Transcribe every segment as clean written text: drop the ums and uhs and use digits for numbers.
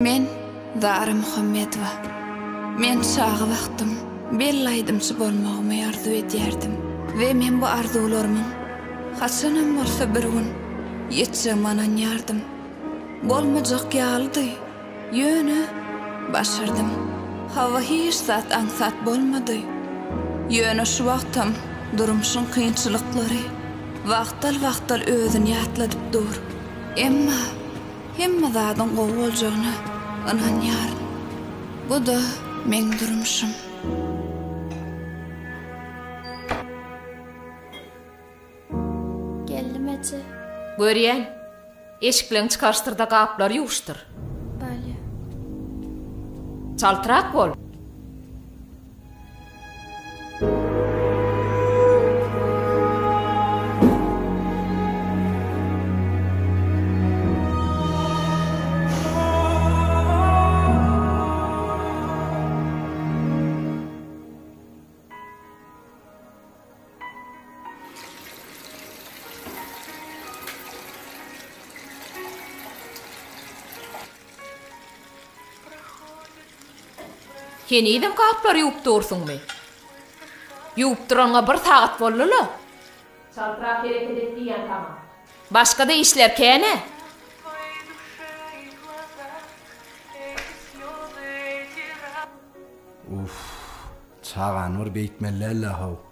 Men Zara Muhammedowa. Men çaga wagtym belli aýdymçy bolmagymy arzuw edýärdim we men bu arzuwlarymyň haçanam bolsa bir gün ýetjegime ynanýardym. Bolmajak ýalydy, ýöne başardym. Hawa hiç zat aňsat bolmady. Ýöne şu wagtam durmuşyň kynçylyklary wagtal-wagtal özüni ýatladyp dur. Emma Hemme zadyň gowy boljagyna ynanýaryn. Bu-da meň durmuşym. Geldim eje. Görýän. Eşikleňi çykaryşdyrda gaplary ýuwuşdyr. Bolýa. Çaltrak bol. Henizem gaplary ýuwup dursuňmy? Ýuwup duranyňa bir sagat boldy-la. Çaltrak hereket et diýýän saňa. Başga-da işler kän-ä. Uff, çagany bir beýtmeli däl-dä how.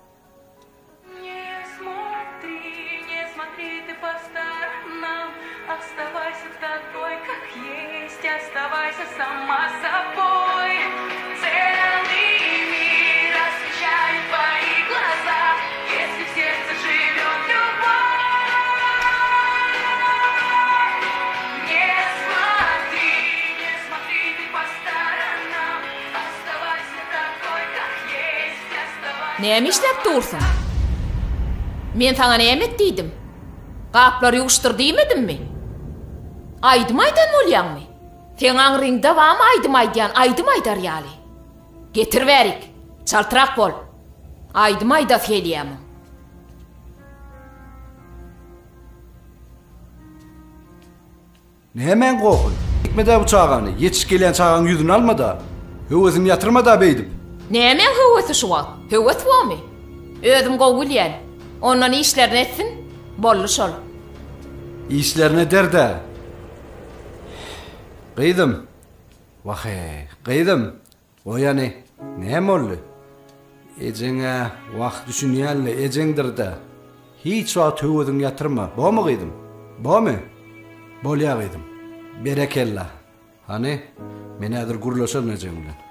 Näme işläp dursuň? Men saňa näme et diýdim? Gaplary ýuwuşdyr diýmedimmi? Aýdym aýdan bolýaňmy? Seň aňryňda barmy aýdym aýdýan aýdym aýdar ýaly? Getir bärik, çaltrak bol. Aýdym aýdasy gelýä muň. Nämäň gohy? Beýtme-dä bu çagany, ýetişip gelýän çagaň ýüzüni alma-da. Höwesini ýatyrma-da beýdip. Nämäň höwesi şu wagt? Höwes bormy? Özüm gowy bilýän. Ondan işlerini etsin, boldy şol. Işlerini eder-dä. Gyzym. Wah-eý, gyzym. Goý hany, näme boldy? Ejeň-ä, wah, düşünýän-le, ejeňdir-dä. Hiç wagt höwesiňi ýatyrma, bormy gyzym? Bormy? Bolýa gyzym. Berekella. Hany, men häzir gürleşerin ejeň bilen.